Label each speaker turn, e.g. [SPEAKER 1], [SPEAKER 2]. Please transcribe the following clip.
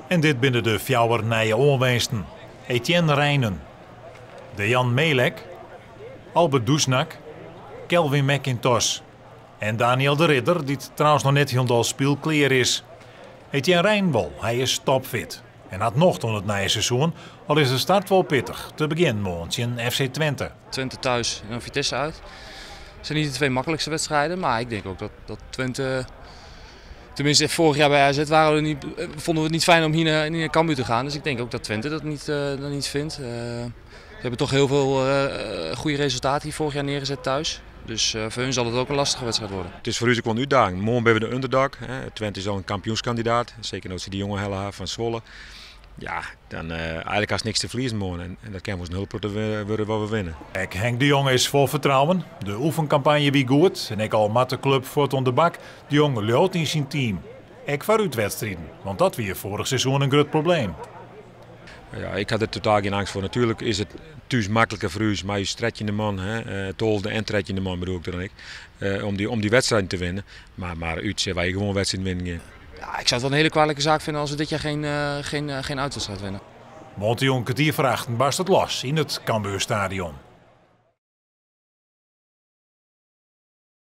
[SPEAKER 1] En dit binne de fjouwer nije oanwinsten: Etienne Reijnen, Dejan Melek, Albert Dusnak, Kelvin McIntosh en Daniel de Ridder, dy't trouwens noch net hielendal spylklear is. Etienne Reijnen wol, hy is topfit en hat nocht oan it nije seizoen, al is de start wol pittich. Te begjinnen moarn tsjin FC Twente.
[SPEAKER 2] Twente thuis en dan Vitesse uit. Het zijn niet de twee makkelijkste wedstrijden, maar ik denk ook dat Twente... Tenminste, vorig jaar bij AZ waren we niet, vonden we het niet fijn om hier naar Cambuur te gaan. Dus ik denk ook dat Twente dat niet vindt. Ze hebben toch heel veel goede resultaten hier vorig jaar neergezet thuis. Dus voor hun zal het ook een lastige wedstrijd worden.
[SPEAKER 3] It is foar ús ek wol in útdaging. Moarn binne we de underdog, hè. Twente is al in kampioenskandidaat. Seker as se dy jonge helle fan Zwolle. Ja, dan eigentlik hast niks te ferliezen moarn. En dat kin wol in hiel protte wurde wat we winne.
[SPEAKER 1] Ek Henk de Jong is fol fertrouwen. De oefenkampanje wie goed en ek al moat de klup fuort oan de bak. De Jong leaut yn syn team. Ek foar útwedstriden, want dat wie foarich seizoen in grut probleem.
[SPEAKER 3] Ja, ik ha der totaal gjin eangst foar. Natuerlik is it thús makliker foar ús, mar ús 13e man, hè, 12e en 13e man bedoel ik dan ek, om dy wedstriden te winnen. Mar út sille wy gewoan wedstriden winnen gean.
[SPEAKER 2] Ja, ik zou het wel een hele kwalijke zaak vinden als we dit jaar geen uitwedstrijd winnen.
[SPEAKER 1] Moarntejûn 7:45 barst it los yn it Cambuurstadion.